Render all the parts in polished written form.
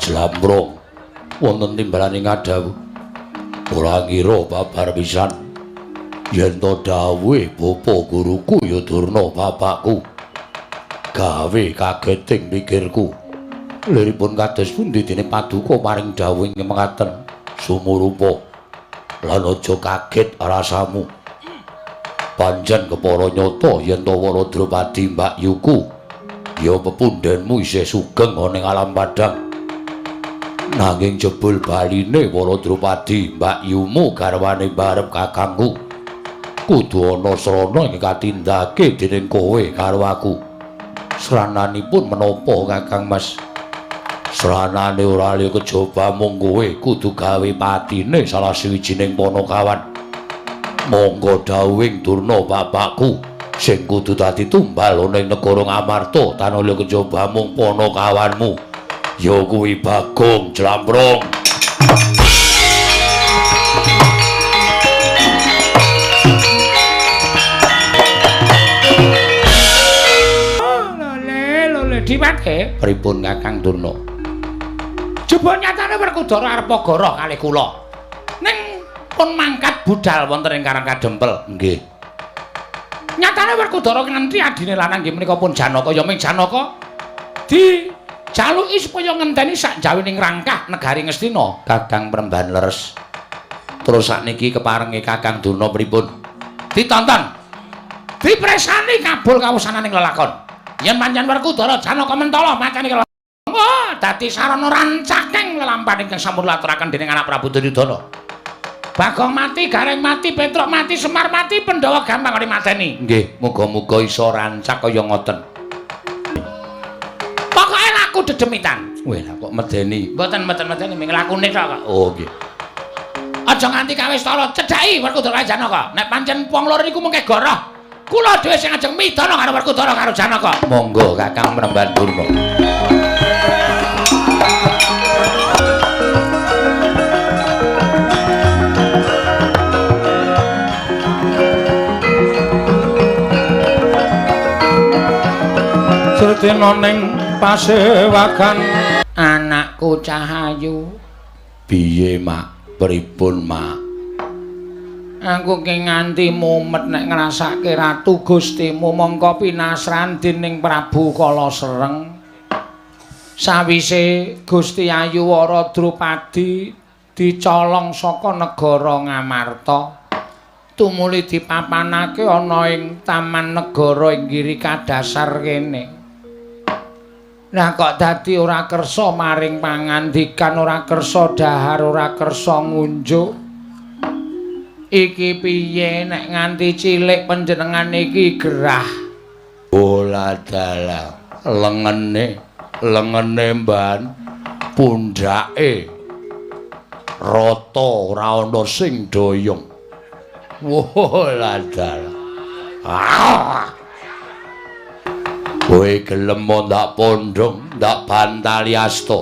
Jlambrong wonten timbalane ngadhawuh. Ora ngira babar pisan yen to dawuhe bapa guruku ya Durna bapakku. Gawe kageting pikirku. Liripun kados pundi dene paduka paring dawuh ing mekaten sumurupa. Lan aja kaget rasamu. Pancen kepara nyata yen to Wara Drupadi mbakyuku ya pepundhenmu isih sugeng ana ing alam padhang. Nanging jebul baline Wara Drupadi mbakyumu garwane mbarep kakangku. Kudu ana srana ing katindake dening kowe karo aku. Srananipun menapa Kakang Mas? Sranane ora liya kejaba mung kowe kudu gawe patine salah sawijining panakawan. Monggo dawuhing Durna bapakku sing kudu dadi tumbal ana ing negara Ngamarta tanpa liya kejaba mung panakawanmu ya kuwi Bagong Jlambrong. Lole, lole diwake. Pripun Kakang Durna? Jebul nyatane Werkudara arep goroh kalih kula. Ning pun mangkat budal wonten ing Karang Kadempel. Nggih. Nyatane Werkudara nganti adine lanang nggih menika pun Janaka, ya ming Janaka dijaluki supaya ngenteni sak jawining rangkah negari Ngastina. Kakang Premban leres. Terus sakniki keparenge Kakang Durna pripun? Ditonton. Dipresani kabul kawusananing lelakon. Yen pancen Werkudara Janaka mentala macane wah, dadi sarana rancaking lelampahan ingkang sampun laturaken dening anak Prabu Duryudana. Bagong mati, Gareng mati, Petruk mati, Semar mati, Pandhawa gampang kali mateni. Nggih, muga-muga iso rancak kaya ngoten. Pokoke laku dedemitan. Weh, lah kok medeni? Mboten mboten medeni, ming lakune tok kok. Oh, nggih. Aja nganti kawistara, cedhaki Werkudara Janaka. Nek pancen wong loro niku mengke goroh, kula dhewe sing ajeng midana karo Werkudara karo Janaka. Monggo Kakang Premban Durna. Sretina ning pasewagan anakku Cahayu. Piye, Mak? Pripun, Mak? Aku ki nganti mumet nek ngrasake ratu Gustimu mongko pinasran dening Prabu Kala Sereng. Sawise Gusti Ayu Wara Drupadi dicolong saka negara Ngamarta, tumuli dipapanake ana ing Taman Negara ing Giri Kadasar kene. Lah kok dadi ora kersa maring pangandikan, ora kersa dahar, ora kersa ngunjuk. Iki piye nek nganti cilik panjenengan iki gerah? Ola dalah, lengene, lengene mban, pundhake rata ora ana sing doyong. Ola dalah. Ah! Kowe gelem ndak pondhong, ndak bantali asta.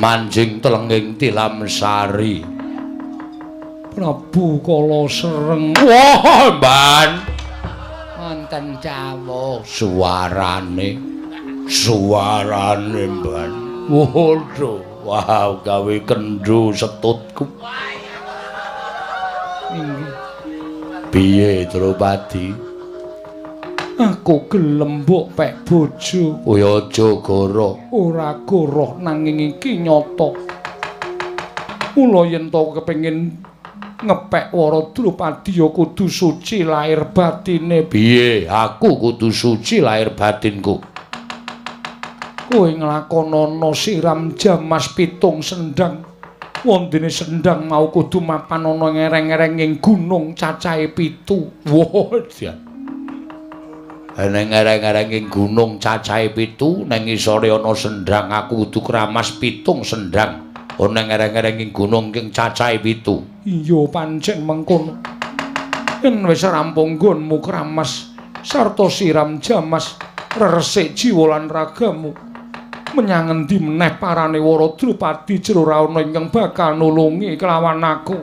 Manjing telenging tilam sari. Prabu Kala Sereng. Wah, Mban. Wonten dawuh suarane. Suarane, Mban. Waduh, wah gawe kendho setutku. Inggih. Piye, Drupadi? Aku gelem mbok pek bojo. Kowe aja goroh. Ora goroh nanging iki nyata. Mula yen to kepengin ngepek Wara Drupadi ya kudu suci lahir batine. Piye? Aku kudu suci lahir batinku. Kowe nglakonana siram jamas 7 sendang. Wondene sendang mau kudu mapan ana ngereng-ereng ing gunung cacahe 7. Wah, jan. Neng ereng-ereng ing gunung cacahe 7, neng ngisore ana sendang, aku kudu kramas 7 sendang. Ana ereng-ereng ing gunung ing cacahe 7. Iya pancen mengkono. Yen wis rampung nggonmu kramas sarta siram jamas reresik jiwa lan ragamu. Menyang endi meneh parane Wara Drupadi jero ra ana ingkang bakal nulungi kelawan aku.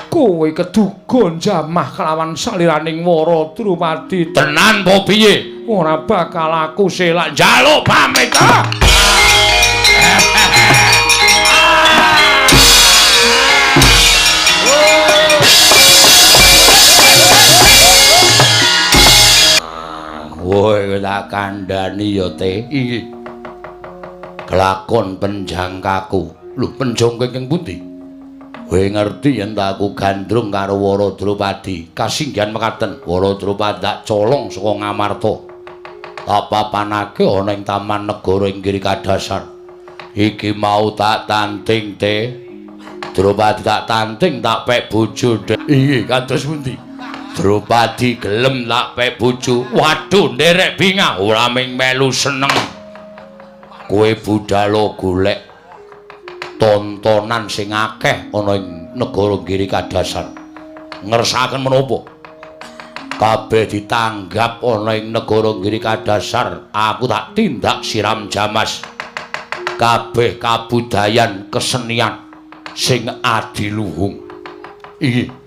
Kowe keduga njamah kelawan saliraning Wara Drupadi. Tenan po piye? Ora bakal aku selak njaluk pamit. Ah! Tak kandhani ya, Teh. Inggih. Kelakon penjangkaku. Lho, penjangka ingkang pundi? Kowe ngerti yen ta aku gandrung karo Wara Drupadi. Kasinggihan mekaten, Wara Drupadi tak colong saka Ngamarta. Tak papanake ana ing Taman Negara ing Giri Kadasar. Iki mau tak tanting, Teh. Drupadi tak tanting tak pek bojo. Inggih, kados pundi? Drupadi gelem tak pek bojo. Waduh, nderek bingah, ora ming melu seneng. Kowe budhal golek tontonan sing akeh ana ing negara Giri Kadasar. Ngersakaken menapa? Kabeh ditanggap ana ing negara Giri Kadasar, aku tak tindak siram jamas. Kabeh kabudayan kesenian sing adiluhung. Iki.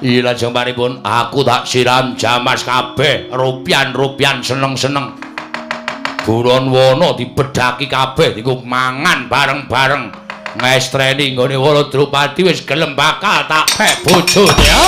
Iki lajeng paripun aku tak siram jamas kabeh, rupian-rupian seneng-seneng. Buron wana dibedhaki kabeh dienggo mangan bareng-bareng. Ngestreni nggone Wara Drupadi wis gelem bakal tak pek bojo ya.